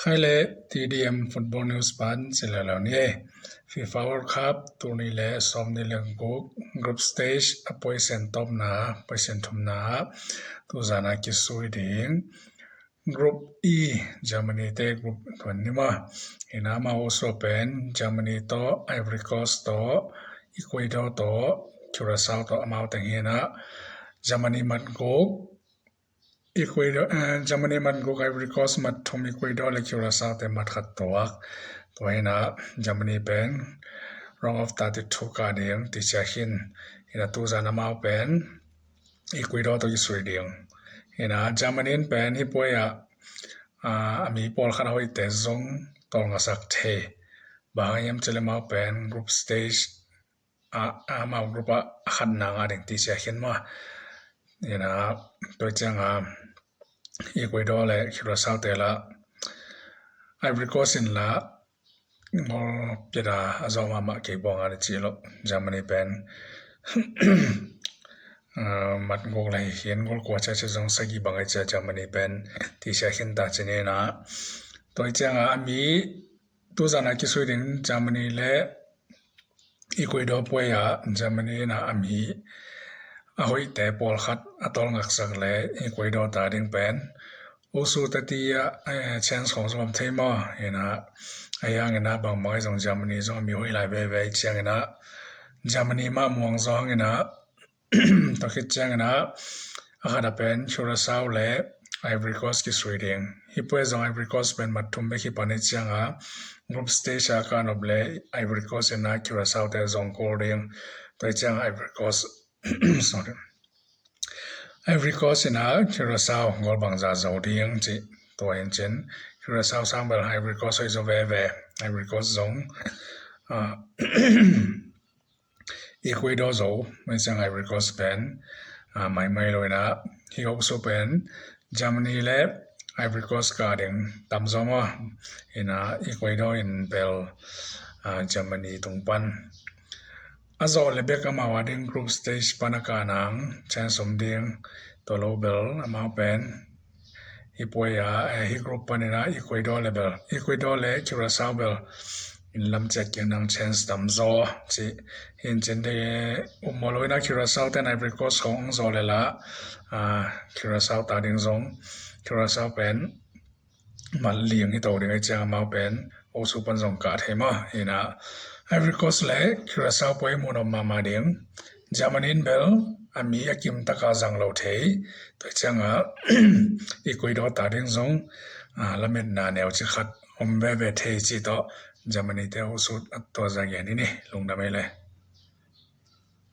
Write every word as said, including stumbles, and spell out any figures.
Khai le T D M Football News pan ci lelo ni. FIFA World Cup tul nih le sawm nih le guk group stage a position tawpna, position thumna ah tuzan a kisui ding. Group E, Germany te group tuan ni maw. Hi na, amau usu pen Germany tawh, Ivory Coast tawh, Ecuador tawh, Curaçao tawh amau teng hi na. Germany mat guk, Ecuador, eh, Germany mat guk, Ivory Coast mat thum, Ecuador le Curaçao te mat khat tuak. Tua hi na, Germany pen round of thirty-two kah ding ti ciah khin. Hi na, tuzan amau pen Ecuador tawh kisui ding. Hi na, Germany in pen hih puai ah, ah, a mi pawlkhat a hoihte zong tawlngasak thei. Bang hang hiam cih leh amau pen group stage ah, ah, amau group ah a khatna ngah ding ti ciah khin maw. Hi na, tua ciang a Ecuador le Curaçao te lah Ivory Coast in lah gol piat a, a zawh mahmah kei bang a ni ci lo. Germany pen, ah, mat guk lai hin gol kua ciah ciah zong sagih bang a ciah Germany pen ti ciah khin ta ci ni na. Tua ciang a, a mi tuzan a kisui ding Germany le Ecuador puai ah Germany in a mi a hoihte pawlkhat a tawlngaksak le Ecuador ta ding pen usu tati ah, eh, chance khong zong om thei maw. Hi na, a hiang hi na, bangbang hi zong Germany zong a mi hoih lai veve ciang hi na, Germany mah muang zong hi na, tua khit ciang hi na, a khat a pen Curaçao le Ivory Coast kisui ding. Hih puai zong Ivory Coast pen mat thum bek hi pan hi ciang a group stage a ka nop le Ivory Coast in a Curaçao te zong gol ding. Tua ciang Ivory Coast, sorry. Ivory Coast in a Curaçao gol bangza zo ding ci. Tua in cin Curaçao sang bel Ivory Coast hoih zo veve. Ivory Coast zong, ah, Ecuador zo, mai ciang Ivory Coast pen, ah, maimai lo hi na, hih group usu pen Germany le Ivory Coast kah ding tam zaw maw. Hi na, Ecuador in bel, ah, Germany tung pan a zawh le bek amau a ding group stage pan a kah nang chance om ding. Tua lo bel amau pen hih puai ah, eh, hih group pan hi na Ecuador le bel, Ecuador le Curaçao bel in lam ciat kik nang chance tam zaw ci. Hi in cin de um maw lo hi na, Curaçao ten Ivory Coast khong zawh le lah, ah, Curaçao ta ding zong, Curaçao pen mat ling hi to ding a ciang amau pen usu pan zong kah thei maw. Hi na, Ivory Coast le Curaçao puai mu nop mahmah ding. Germany in bel a mi a kim taka zang lo thei. Tua ciang a Ecuador ta ding zong, ah, lametna neu ci khat om veve thei ci tawh Germany te usu a tua za gen hi ni. Lungdam ei le.